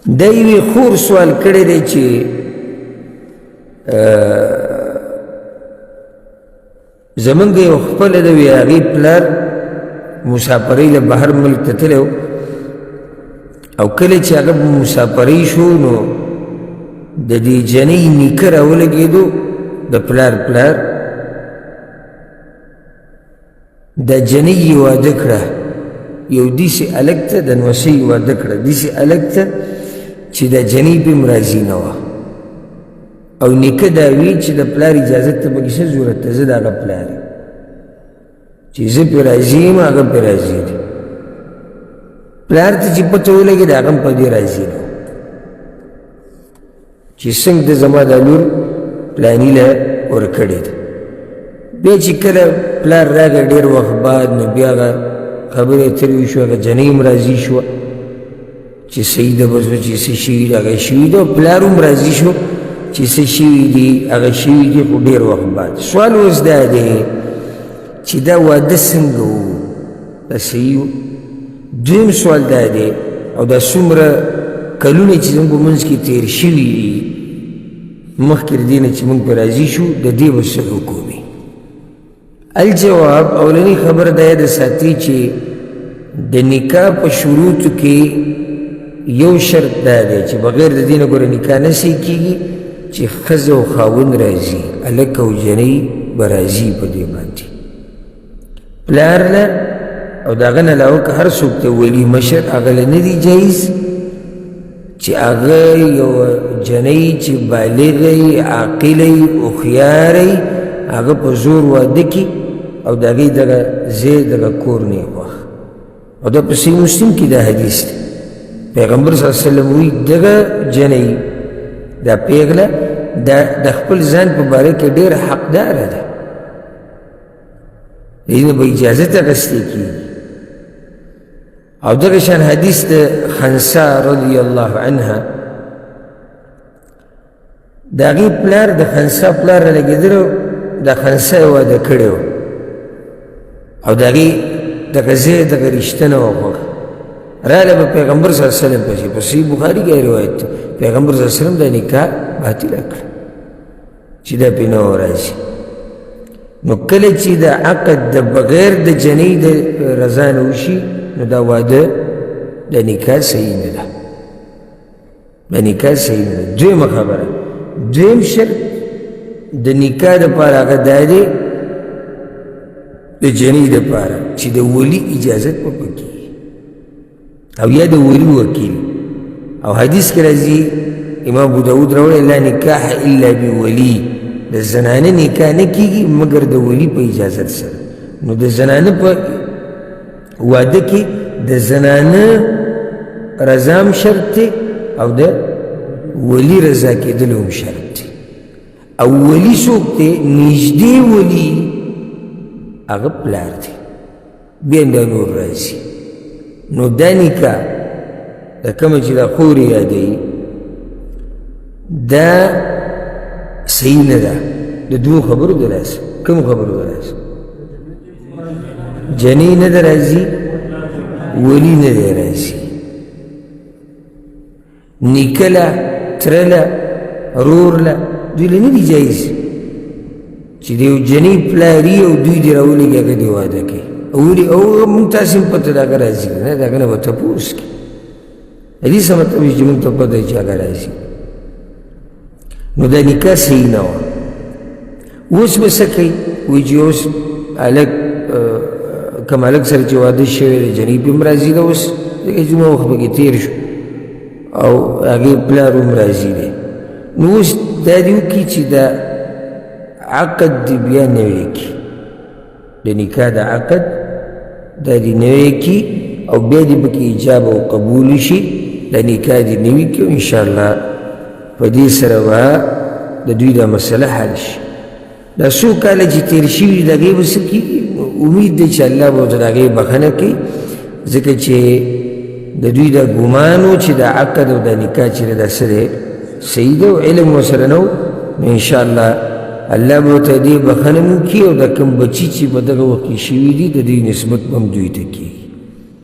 د یوې خور سوال کړی دی چې زمونږ یو خپله د وی هغې پلار مسافرۍ له بهر ملک ته تللی او کله چې هغه مسافرۍ شو نو د دې جنۍ نیکه راولګېدو، د پلار پلار د جنۍ یې واده کړه، یو داسې هلک ته د نوسۍ یې واده کړه، داسې هلک ته چې د جنۍ پرې هم راضي نه وه. او نیکه دا وي چې د پلار اجازت ته پکې څه ضرورت دی، زه د هغه پلار یم، چې زه پرې راضي یم هغه پرې راضي دی. پلار ته چې پته ولګېده هغه هم په دې راضي نه، چې څنګه د زما دا لور پلاني له ورکړې ده. بیا چې کله پلار راغی ډېر وخت بعد، نو بیا هغه خبرې اترې وشوې، هغه جنۍ هم راضي شوه چې صحیح ده، بس چې څه شوي دي هغه شوي ده، او پلار هم راضي شو چې څه شوي دي هغه شوي دي، خو ډېر وخت بعد. سوال اوس دا دی چې دا واده څنګه و، دا صحیح و؟ دویم سوال دا دی، او دا څومره کلونه چې زموږ په منځ کې تېر شوي دي مخکې د دې نه چې موږ پرې راضي شو، د دې به څه حکم وي؟ الجواب، اولنی خبره دا یاده ساتي چې د نکاح په شروطو کې یو شرط دا دی چې بغیر د دې نه ګوره نکاح نه صحیح کېږي چې ښځه او خاوند راځي، هلک او جنۍ به راځي په دې باندې پلار له او د هغه نه علاوه که هر څوک ته ولي مشر هغه له نه دي جایز چې هغه یو جنۍ چې بالغه وي، عاقله وي، هوښیاره وي، هغه په زور واده کړي او د هغې دغه ځای دغه کور نه یې خوښ. او دا په صحیح مسلم کې دا حدیث دی، پیغمبر صلی الله علیه وسلم وایي دغه جنۍ دا پیغله دا د خپل ځان په باره کې ډېره حقداره ده، د دې نه به اجازت اخیستې کېږي. او دغه شان حدیث د خنسا رضی الله عنها، د هغې پلار د خنسا پلار رالګېدلی و، د خنسا یې واده کړی و او د هغې دغه ځای دغه رشته نه وه خوښه. راله به پیغمبر صلی الله علیه وسلم پسې، په صحیح بخاري کې روایت دی، پیغمبر صلی الله علیه وسلم دا نکاح باطله کړه چې دا پرې نه راځي. نو کله چې د عقد د بغیر د جنۍ د رضا نه وشي نو دا واده د نکاح صحیح نه ده، د نکاح صحیح نه ده. دویمه خبره، دویم شرط د نکاح دپاره هغه دا دی د جنۍ دپاره چې د ولي اجازت په پکې او یا د ولي وکیل. او حدیث کې راځي امام ابو داود راوړی، لا نکاح الا بولي، د زنانه نکاح نه کېږي مګر د ولي په اجازت سره. نو د زنانه په واده کې د زنانه رضا هم شرط دی او د ولي رضا کېدل هم شرط دی. او ولي څوک دی؟ نږدې ولي هغه پلار دی، بیا دا نور راځي. نو دا نکاح د کومه چې دا خور یادوي دا صحیح نه ده، د دوو خبرو د لاسه. کوم خبرو د لاسه؟ جنۍ نه ده راځي، ولي نه دی راځي، نیکه له، تره له، رور له، دوی له نه دي جایز چې د یو جنۍ پلاري او دوی دې راولېږي هغه دې واده کوي. ولي او موږ تاسې هم پته د هغه راځي که نه، د هغه نه به تپوس کوي. د دې څه مطلب چې موږ ته پته چې هغه راځي. نو دا نکاح صحیح نه وه. اوس به څه کوي؟ وایي چې اوس هلک کوم هلک سره چې واده شوی دی جنۍ پرې هم راضي ده، اوس ځکه چې څومره وخت پکې تېر شو او هغې پلار هم راضي دی، نو اوس دا دې وکړي چې دا عقد دې بیا نوی کړي، د نکاح د عقد دا دې نوی کړي او بیا دې پکې ایجاب او قبول شي، د نکاح دې نوي کړي، انشاءالله په دې سره به د دوی دا مسله حل شي. دا څو کاله چې تېر شوي د هغې به څه کېږي؟ امید دی چې الله به ورته د هغې بښنه کوي، ځکه چې د دوی دا ګمان و چې دا عقد او دا نکاح چې دا څه دی صحیح دی او علم ورسره نه و، نو انشاءالله الله به ورته دې بښنه هم وکړي او دا کوم بچي چې په دغه وخت کې شوي دي د دوی نسبت به هم دوی ته کېږي.